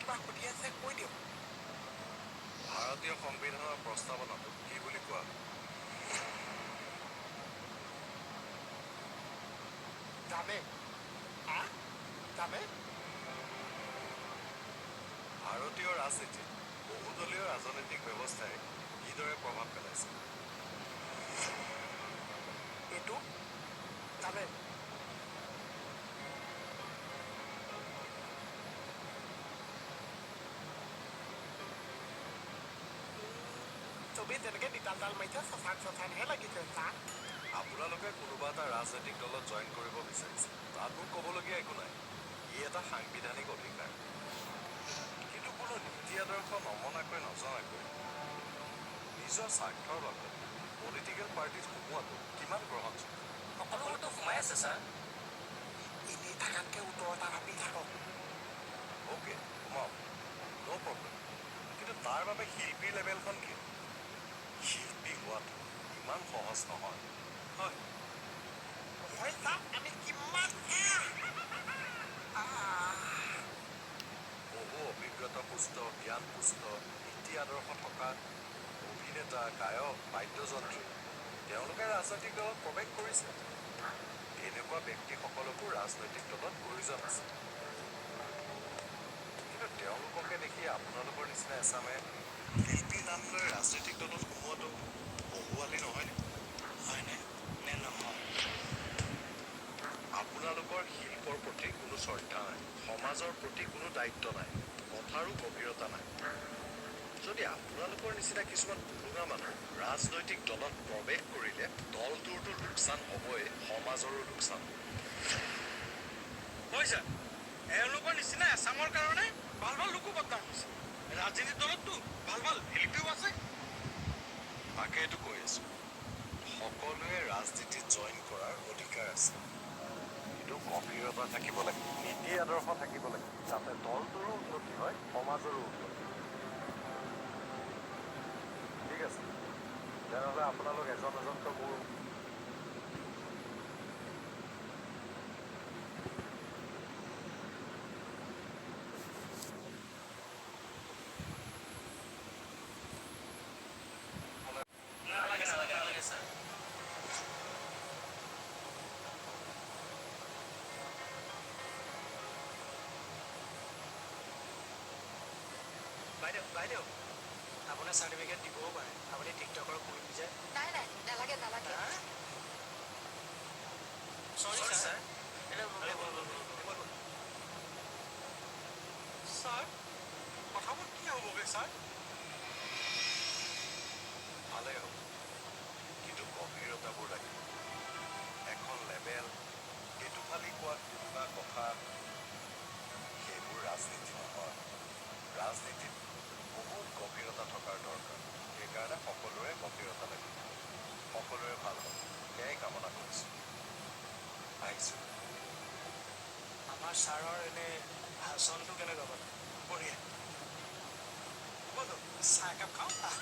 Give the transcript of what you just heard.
কিবা সুধি আছে কৈ দিয়ক। ভাৰতীয় সংবিধানৰ প্ৰস্তাৱনাটোক কি বুলি কোৱা হয়? জানে জানে। ভাৰতীয় ৰাজনীতিত বহুদলীয় ৰাজনৈতিক ব্যৱস্থাই কিদৰে প্ৰভাৱ পেলাইছে? এইটো জানে। ছবি যেনেকে নিতাল তাল মাৰিছে, শশান শশানহে লাগিছে ছাৰ। আপোনালোকে কোনোবা এটা ৰাজনৈতিক দলত জইন কৰিব বিচাৰিছে, তাত মোৰ ক'বলগীয়া একো নাই। ই এটা সাংবিধানিক অধিকাৰ। কিন্তু কোনো নীতি আদৰ্শ নমনাকৈ, নজনাকৈ নিজৰ স্বাৰ্থৰ বাবে পলিটিকেল পাৰ্টিত সোমোৱাটো কিমান গ্ৰহণযোগ্য? সকলোবোৰতো সোমাই আছে ছাৰ। এনেই থাকাতকৈ উত্তৰ এটা ভাবি থাকক। অ'কে, সোমাওক, ন' প্ৰব্লেম। কিন্তু তাৰ বাবে শিল্পীৰ লেভেলখন কিয়? শিল্পী হোৱাটো ইমান সহজ নহয়। হয় হয় ছাৰ, আমি কিমান বহু অভিজ্ঞতাপুষ্ট, জ্ঞানপুষ্ট, নীতি আদৰ্শ থকা অভিনেতা, গায়ক, বাদ্যযন্ত্ৰী তেওঁলোকে ৰাজনৈতিক দলত প্ৰৱেশ কৰিছে। তেনেকুৱা ব্যক্তিসকলকো ৰাজনৈতিক দলত প্ৰয়োজন আছে। কিন্তু তেওঁলোককে দেখি আপোনালোকৰ নিচিনা এচামে শিল্পীৰ নাম লৈ ৰাজনৈতিক দলত সোমোৱাটো বহুৱালি নহয়নে? হয়নে নে নহয়? আপোনালোকৰ শিল্পৰ প্ৰতি কোনো শ্ৰদ্ধা নাই, সমাজৰ প্ৰতি কোনো দায়িত্ব নাই, কথাৰো গভীৰতা নাই। যদি আপোনালোকৰ নিচিনা কিছুমান টুলুঙা মানুহ ৰাজনৈতিক দলত প্ৰৱেশ কৰিলে দলটোৰতো লোকচান হ'বই, সমাজৰো লোকচান হ'ব। হয় ছাৰ, এওঁলোকৰ নিচিনা এচামৰ কাৰণে ভাল ভাল লোকো বদনাম হৈছে। ৰাজনীতি দলততো ভাল ভাল শিল্পীও আছে। তাকেইতো কৈ আছো, সকলোৱে ৰাজনীতিত জইন কৰাৰ অধিকাৰ আছে, কিন্তু গভীৰতা থাকিব লাগে, নীতি আদৰ্শ থাকিব লাগে, যাতে দলটোৰো উন্নতি হয়, সমাজৰো উন্নতি হয়। ঠিক আছে, তেনেহ'লে আপোনালোক এজন এজনকৈ মোৰ নালাগে নালাগে নালাগে ছাৰ। বাইদেউ বাইদেউ, আপোনাৰ চাৰ্টিফিকেট দিবও পাৰে। আপুনি টিকটকৰ কুইন যে। নাই নাই, নালাগে নালাগে। চৰি ছাৰ। ছাৰ, কথাবোৰ কি হ'বগৈ ছাৰ? ভালেই হ'ব, কিন্তু গভীৰতাবোৰ লাগিব। এখন লেবেল, টেটুফালি কোৱা টুলুঙা কথা, সেইবোৰ ৰাজনীতি নহয়। ৰাজনীতিত বহুত গভীৰতা থকাৰ দৰকাৰ। সেইকাৰণে সকলোৰে গভীৰতা লাগিব। সকলোৰে ভাল হওক, সেয়াই কামনা কৰিছোঁ। আহিছোঁ। আমাৰ ছাৰৰ এনে ভাষণটো কেনেকুৱা পালে? বঢ়িয়া। ব'লো, চাহ একাপ খাওঁ। আহ।